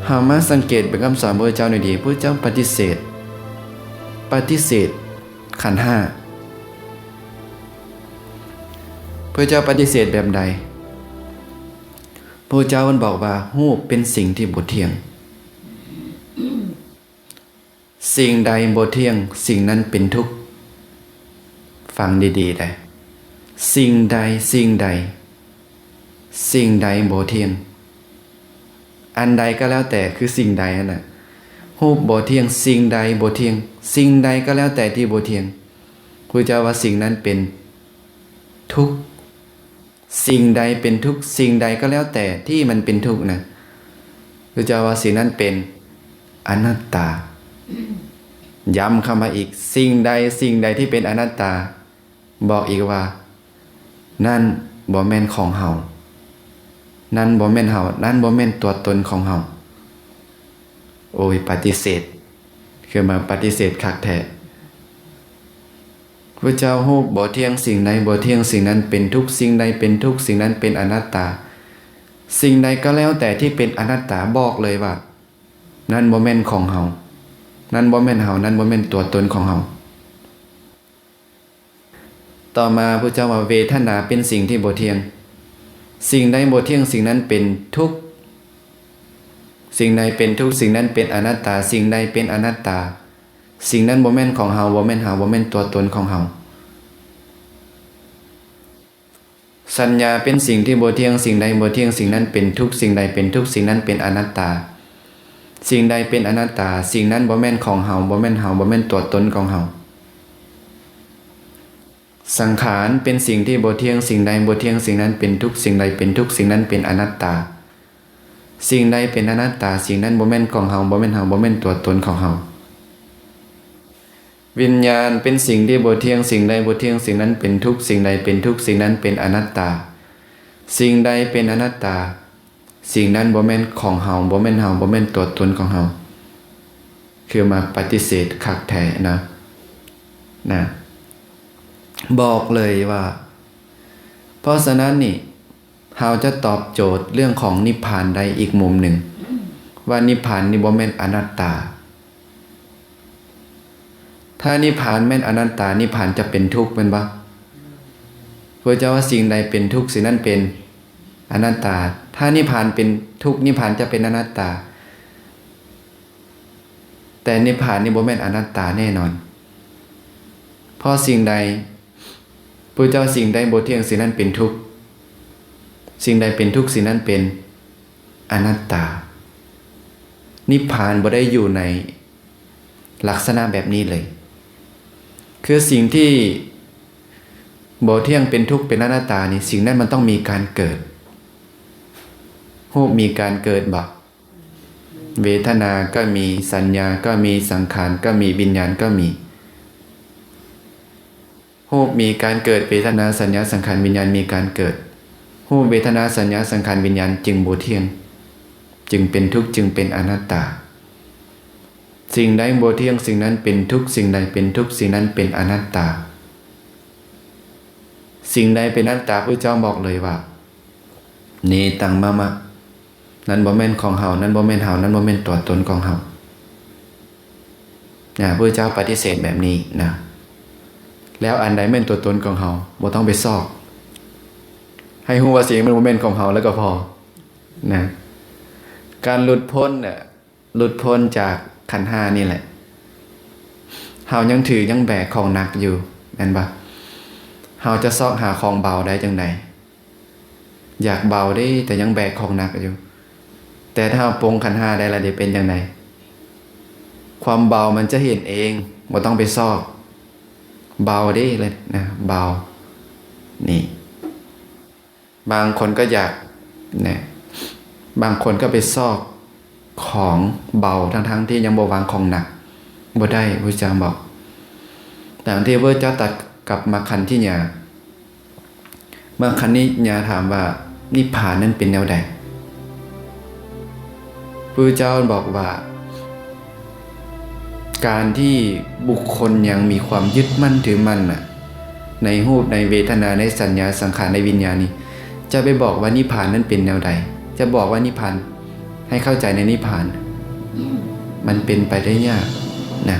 ເຮົາມາສັງເກດເບິ່ງຄຳສອນພະພຸດທະເຈົ້ານີ້ດີ, ພະພຸດທະເຈົ້າປະຕິເສດ, ປະຕິເສດຂັນຫ້າ. ພະພຸດທະເຈົ້າປະຕິເສດແບບໃດ? ພະພຸດທະເຈົ້າເພິ່ນບອກວ່າ ຮູບເປັນສິ່ງທີ່ບໍ່ທ່ຽງ. ສິ່ງໃດບໍ່ທ່ຽງ, ສິ່ງນັ້ນເປັນທຸກ. ຟັງດີໆເດີ້. ສິ່ງໃດ, ສິ່ງໃດ, ສິ່ງໃດບໍ່ທ່ຽງ. ອັນໃດກໍແລ້ວແຕ່ ຄືສິ່ງໃດຫັ້ນນະ. ຮູບບໍ່ທ່ຽງ, ສິ່ງໃດບໍ່ທ່ຽງ, ສິ່ງໃດກໍແລ້ວແຕ່ທີ່ບໍ່ທ່ຽງ. ພະເຈົ້າວ່າສິ່ງນັ້ນເປັນທຸກ. ສິ່ງໃດເປັນທຸກ, ສິ່ງໃດກໍແລ້ວແຕ່ທີ່ມັນເປັນທຸກນະ, ພະເຈົ້າວ່າສິ່ງນັ້ນເປັນອະນັດຕາ. ຢ້ຳຄຳວ່າອີກ, ສິ່ງໃດ, ສິ່ງໃດທີ່ເປັນອະນັດຕາ, ບອກອີກວ່າ ນັ້ນບໍ່ແມ່ນຂອງເຮົາ, ນັ້ນບໍ່ແມ່ນເຮົາ, ນັ້ນບໍ່ແມ່ນຕົວຕົນຂອງເຮົາ. ໂອ້ຍ, ປະຕິເສດ, ຄືມາປະຕິເສດຄັກແທ້. ພະເຈົ້າ ຮູບບໍ່ທ່ຽງ, ສິ່ງໃດບໍ່ທ່ຽງ, ສິ່ງນັ້ນເປັນທຸກ, ສິ່ງໃດເປັນທຸກ, ສິ່ງນັ້ນເປັນອະນັດຕາ. ສິ່ງໃດກໍແລ້ວແຕ່ທີ່ເປັນອະນັດຕາ, ບອກເລີຍວ່າ ນັ້ນບໍ່ແມ່ນຂອງເຮົາ, ນັ້ນບໍ່ແມ່ນເຮົາ, ນັ້ນບໍ່ແມ່ນຕົວຕົນຂອງເຮົາ. ຕໍ່ມາ ພະເຈົ້າວ່າ ເວທະນາເປັນສິ່ງທີ່ບໍ່ທ່ຽງ. ສິ່ງໃດບໍ່ທ່ຽງ, ສິ່ງນັ້ນເປັນທຸກ. ສິ່ງໃດເປັນທຸກ, ສິ່ງນັ້ນເປັນອະນັດຕາ. ສິ່ງໃດເປັນອະນັດຕາ, ສິ່ງນັ້ນບໍ່ແມ່ນຂອງເຮົາ, ບໍ່ແມ່ນເຮົາ, ບໍ່ແມ່ນຕົວຕົນຂອງເຮົາ. ສັນຍາເປັນສິ່ງທີ່ບໍ່ທ່ຽງ. ສິ່ງໃດບໍ່ທ່ຽງ, ສິ່ງນັ້ນເປັນທຸກ. ສິ່ງໃດເປັນທຸກ, ສິ່ງນັ້ນເປັນອະນັດຕາ. ສິ່ງໃດເປັນອະນັດຕາ, ສິ່ງນັ້ນບໍ່ແມ່ນຂອງເຮົາ, ບໍ່ແມ່ນເຮົາ, ບໍ່ແມ່ນຕົວຕົນຂອງເຮົາ. ສັງຂານເປັນສິ່ງທີ່ບໍ່ທ່ຽງ. ສິ່ງໃດບໍ່ທ່ຽງ, ສິ່ງນັ້ນເປັນທຸກ. ສິ່ງໃດເປັນທຸກ, ສິ່ງນັ້ນເປັນອະນັດຕາ. ສິ່ງໃດເປັນອະນັດຕາ, ສິ່ງນັ້ນບໍ່ແມ່ນຂອງເຮົາ, ບໍ່ແມ່ນເຮົາ, ບໍ່ແມ່ນຕົວຕົນຂອງເຮົາ. ວິນຍານເປັນສິ່ງທີ່ບໍ່ທ່ຽງ. ສິ່ງໃດບໍ່ທ່ຽງ, ສິ່ງນັ້ນເປັນທຸກ. ສິ່ງໃດເປັນທຸກ, ສິ່ງນັ້ນເປັນອະນັດຕາ. ສິ່ງໃດເປັນອະນັດຕາ, ສິ່ງນັ້ນບໍ່ແມ່ນຂອງເຮົາ, ບໍ່ແມ່ນເຮົາ, ບໍ່ແມ່ນຕົວຕົນຂອງເຮົາ. ຄືມາປະຕິເສດຄັກແທ້ນະ, ນະ, ບອກເລີຍວ່າ, ເພາະສະນັ້ນນີ້ ເຮົາຈະຕອບໂຈດເລື່ອງຂອງນິບພານໄດ້ອີກມຸມໜຶ່ງ, ວ່ານິບພານນີ້ບໍ່ແມ່ນອະນັດຕາ. ຖ້ານິບພານແມ່ນອະນັດຕາ, ນິບພານຈະເປັນທຸກແມ່ນບໍ່? ພະເຈົ້າວ່າສິ່ງໃດເປັນທຸກ, ສິ່ງນັ້ນເປັນອະນັດຕາ. ຖ້ານິບພານເປັນທຸກ, ນິບພານຈະເປັນອະນັດຕາ. ແຕ່ນິບພານນີ້ບໍ່ແມ່ນອະນັດຕາແນ່ນອນ. ເພາະສິ່ງໃດ, ພະເຈົ້າ, ສິ່ງໃດບໍ່ທ່ຽງ, ສິ່ງນັ້ນເປັນທຸກ. ສິ່ງໃດເປັນທຸກ, ສິ່ງນັ້ນເປັນອະນັດຕາ. ນິບພານບໍ່ໄດ້ຢູ່ໃນ ລັກສະນະແບບນີ້ເລີຍ. ຄືສິ່ງທີ່ບໍ່ທ່ຽງ, ເປັນທຸກ, ເປັນອະນັດຕານີ້, ສິ່ງນັ້ນມັນຕ້ອງມີການເກີດ. ຮູບມີການເກີດບໍ່? ເວທະນາກໍມີ, ສັນຍາກໍມີ, ສັງຂານກໍມີ, ວິນຍານກໍມີ. ຮູບມີການເກີດ, ເວທະນາ, ສັນຍາ, ສັງຂານ, ວິນຍານມີການເກີດ. ຮູບ, ເວທະນາ, ສັນຍາ, ສັງຂານ, ວິນຍານຈຶ່ງບໍ່ທ່ຽງ, ຈຶ່ງເປັນທຸກ, ຈຶ່ງເປັນອະນັດຕາ. ສິ່ງໃດບໍ່ທ່ຽງ, ສິ່ງນັ້ນເປັນທຸກ. ສິ່ງໃດເປັນທຸກ, ສິ່ງນັ້ນເປັນອະນັດຕາ. ສິ່ງໃດເປັນອະນັດຕາ, ພະເຈົ້າບອກເລີຍວ່າ ເນຕັງມະມະ, ນັ້ນບໍ່ແມ່ນຂອງເຮົາ, ນັ້ນບໍ່ແມ່ນເຮົາ, ນັ້ນບໍ່ແມ່ນຕົວຕົນຂອງເຮົາ. ນະ, ພະເຈົ້າປະຕິເສດແບບນີ້ນະ. ແລ້ວອັນໃດແມ່ນຕົວຕົນຂອງເຮົາ, ບໍ່ຕ້ອງໄປຊອກ. ໃຫ້ຮູ້ວ່າສິ່ງນັ້ນມັນບໍ່ແມ່ນຂອງເຮົາແລ້ວກໍພໍນະ. ການຫຼຸດພົ້ນນະ, ຫຼຸດພົ້ນຈາກຂັນຫ້ານີ້ແຫຼະ. ເຮົາຍັງຖືຍັງແບກຂອງໜັກຢູ່, ແມ່ນບໍ່? ເຮົາຈະຊອກຫາຂອງເບົາໄດ້ຈັ່ງໃດ? ຢາກເບົາເດ້, ແຕ່ຍັງແບກຂອງໜັກຢູ່. ແຕ່ຖ້າເຮົາປົງຂັນຫ້າໄດ້ລະເດ ເປັນຈັ່ງໃດ? ຄວາມເບົາມັນຈະເຫັນເອງ, ບໍ່ຕ້ອງໄປຊອກ. ເບົາເດ້ເລີຍນະ, ເບົາ. ນີ້. ບາງຄົນກໍຢາກນະ, ບາງຄົນກໍໄປຊອກຂອງເບົາ ທັງໆທີ່ຍັງບໍ່ວາງຂອງໜັກ. ບໍ່ໄດ້, ພະເຈົ້າບອກ. ດັ່ງທີ່ພະເຈົ້າຕັດກັບມັກຄະນິຍາ. ມັກຄະນິຍາຖາມວ່າ ນິບພານນັ້ນເປັນແນວໃດ? ພະເຈົ້າບອກວ່າ ການທີ່ບຸກຄົນຍັງມີຄວາມຍຶດໝັ້ນຖືໝັ້ນນະ ໃນຮູບ, ໃນເວທະນາ, ໃນສັນຍາ, ສັງຂານ, ໃນວິນຍານນີ້, ຈະໄປບອກວ່ານິບພານນັ້ນເປັນແນວໃດ? ຈະບອກວ່ານິບພານໃ ໃຫ້ເຂົ້າໃຈໃນນິບພານ ມັນເປັນໄປໄດ້ຍາກນະ.